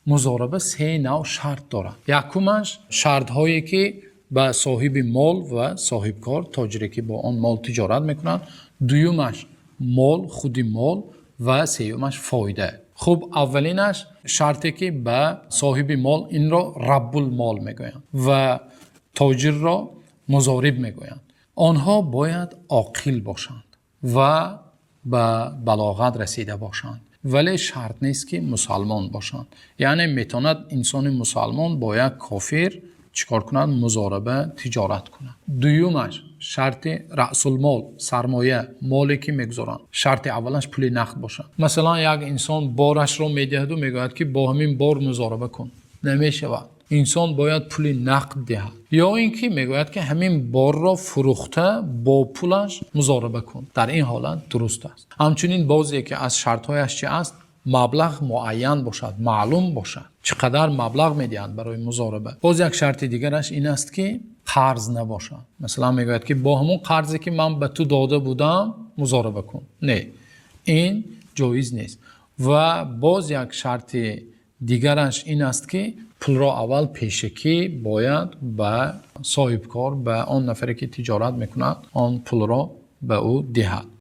Музораба се навъ шарт дорад. Якумаш шартҳое, ки ба соҳиби мол ва соҳибкор, тоҷире, ки бо он мол тиҷорат мекунад. Дуюмаш мол, худи мол, ва сеюмаш фоида. Хуб, аввалинаш шарте, ки ба соҳиби мол, инро раббулмол мегӯянд ва тоҷирро музориб мегӯянд. Онҳо бояд оқил бошанд ва ба балоғат расида бошанд, вале шарт нест, ки мусулмон бошанд. Яъне метавонад инсони мусулмон бо як кофир чӣ кор кунад? Музораба, тиҷорат кунад. Дуюмаш шарти раъсулмол, сармоя, моле, ки мегузоранд. Шарти аввалаш пули нақд бошад. Масалан, як инсон борашро медиҳад ва мегӯяд, ки бо ҳамин бор музораба кун. Намешавад. Инсон бояд пули нақд диҳад ё инки мегӯяд, ки ҳамин борро фурӯхта, бо пулаш музораба кун. Дар ин ҳолат дуруст аст. Ҳамчунин боз яке аз шартҳояш чӣ аст? Маблағ муайян бошад, маълум бошад, чӣ қадар маблағ медиҳанд барои музораба. Боз як шарти дигараш ин аст, ки қарз набошад. Масалан, мегӯяд, ки бо ҳамон қарзе, ки ман ба ту дода будам, музораба кун. Не, ин ҷоиз нест. Ва боз як шарти дигараш ин аст, ки пулро аввал пешакӣ бояд ба соҳибкор, ба он нафаре, ки тиҷорат мекунад, он пулро ба ӯ диҳад.